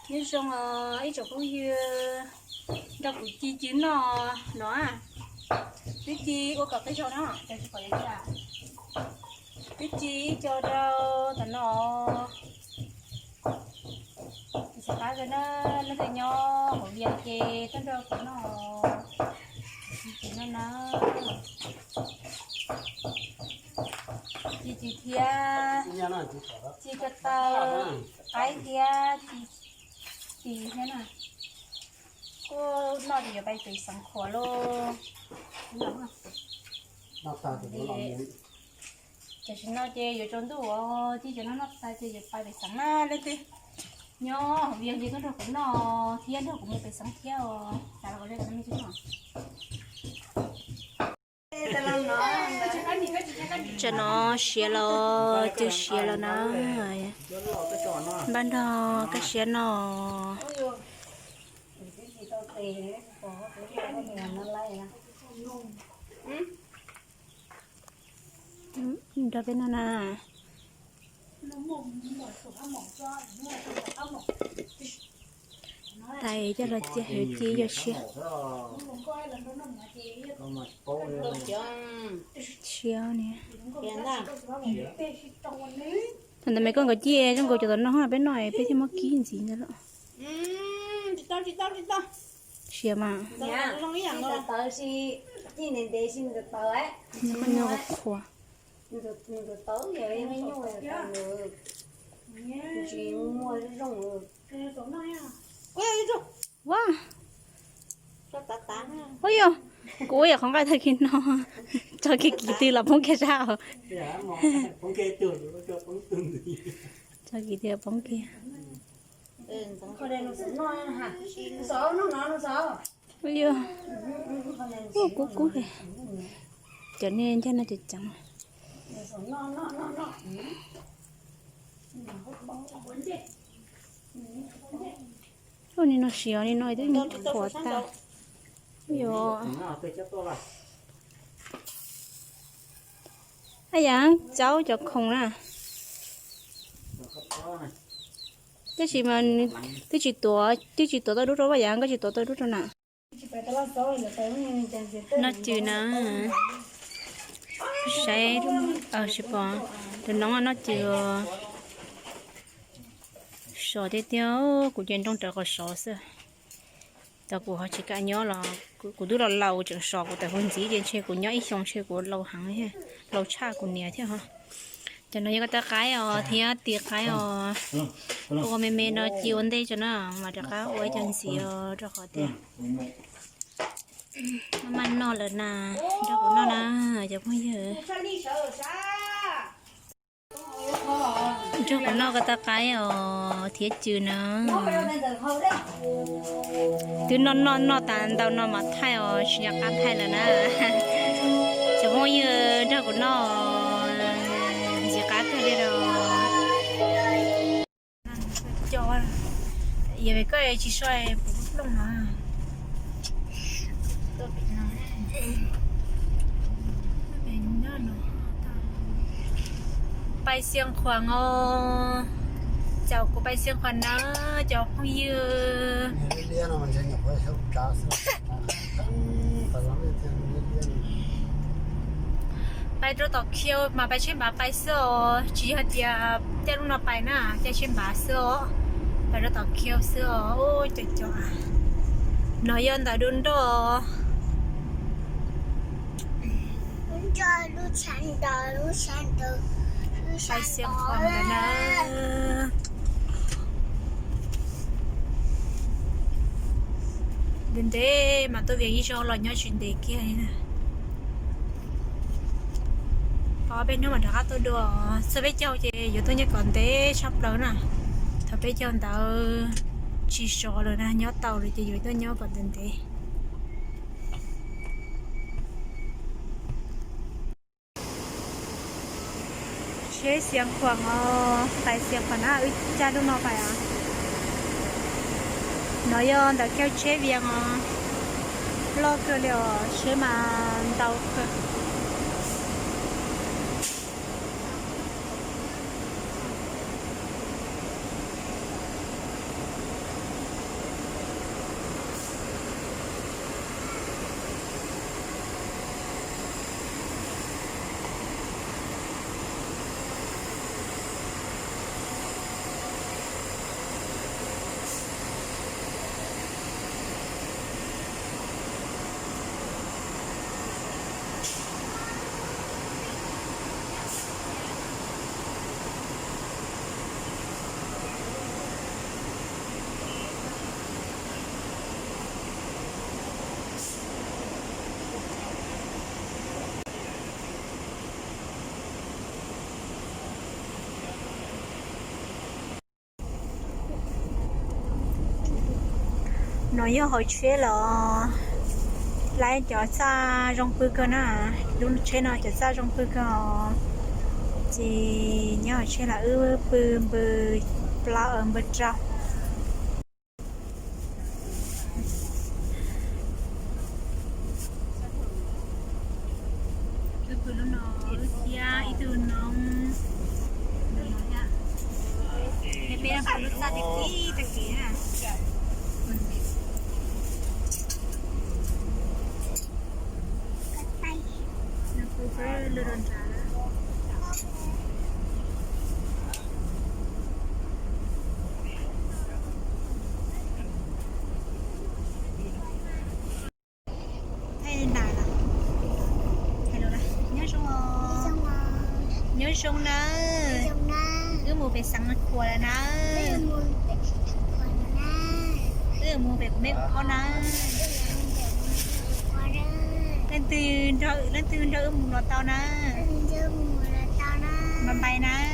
Nyob zoo os ib tsoom phooj ywg, nrog kuv ci ci noj no. Twb ci ua kom qis zog no, twb ci ib co rau tom no. Tab na, leej twg nyob hauv Vias ces tuaj nrog kuv noj. Ci ci no na, ci ci thiab, ci ko taw, qaib thiab ci ci thiab na. Kuj noj ces yuav pais pem Xeev Khuam lauj. Tam sim no ces yuav tsaus ntuj os, ci cov no noj tas ces yuav pais pem Xeev na. Leej twg nyob hauv Vias ces tuaj nrog kuv noj thiab nrog kuv mus pem Xeev thiab os. Xav los li no me tsis noj. Tam no siav los, twb siav los na. Npaj nrog Kab Siab noj. Nrog peb noj na. Tais coj los cia hauv ci yog siav. Siav ne. Thaum ntawd me koj nkawd ci zoo nkaus cov tom no peb noj peb thiaj muab kib ntxiv ntawd lawm. Siav mas. Qhuav. Ua, ua yog, kuv ua yam qhov nqaij tag kis no, tso kiag kiv twg los poob kiag zaj os. Tso kiv twg los poob kiag. Ua yog, ua kub kub li. Cov nej ncaj no cov ceev. Ua ni no siav ni no twb qhuav tag. Yog, a yam caub cov khoom na. Tab sis mas twb tsis tuav, twb tsis tuav tau dub rau Vaj Yam, koj tsis tuav tau dub rau na. Noj cws na, saib, tsis pom, tus noob noj cws. Sov tiag tiag, kuv ces nroo rawv qhov sov xwb. Tau kuv ho tsis kam nyob los kuv twb los laus tseem sov kuv tawm hauv ntxiv ces ntshe kuv nyob ib xyoo ntshe kuv laus heev, laus tshaj kuv niam thiab ho. Cov no yog ko taw qaib os thiab tis qaib os. Ua me me no ci ua ntej tso na, mas rov qab ua ib co ntxiv os rau qhov tias maj maj noj lawm na, nrog kuv noj na cov phooj ywg. Nrog kuv noj ko taw qaib os thiab cws na. Twb noj noj noj tas ntau no mas thaij os, tsis nco qab thaij lawm na. Cov phooj ywg nrog kuv noj, ntxim qab kawg li os. Yog koj tsis so puas plooj no. Pais Xiav Khuam os, caum kuv pais Xiav Khuam na cov phooj ywg. Pais rau tom Khiau mas pais Tsheb Npav pais xwb os, tsis yog tias caij lub no pais na, caij Tsheb Npav xwb os. Pais rau tom Khiau xwb os, ub cov cov. No yog ntawm Dub Nroj. Pais Xiav Khuam lawm na. Ntev ntev mas tuaj Vias ib zaug los nyob tsis ntev kiag li na. Ob peb hnub mas rov qab tuaj dua, txog peb caug ces yuav tuaj nyob kom ntev tshaj plaws na. Thaum peb caug ntawd tsis sov lawm na, nyob tau lawm ces yuav tuaj nyob kom ntev ntev. Tsheb Xiav Khuam os, pais Xiav Khuam na, wb caij lub no pais os. No yog ntawm kiag tsheb Vias os, loj kawg li os, tsheb mas ntau kawg. No yog hauv tsheb los lawv cov txaj zoo pw kawg na. Lub tsheb no cov txaj zoo pw kawg os. Ces nyob hauv tsheb los wb pw npawg plaub npawg rau. Wb pw lub no thiab ib tug no. Peb pw lub txaj tib tag kis na. Nyob zoo nawb. Wb mus pem Xeev Khuam lawm nawb. Wb mus pem kuv me kuv phob nawb. Leej twg nrog, leej twg nrog wb mus los tau nawb. Npais npais nawb.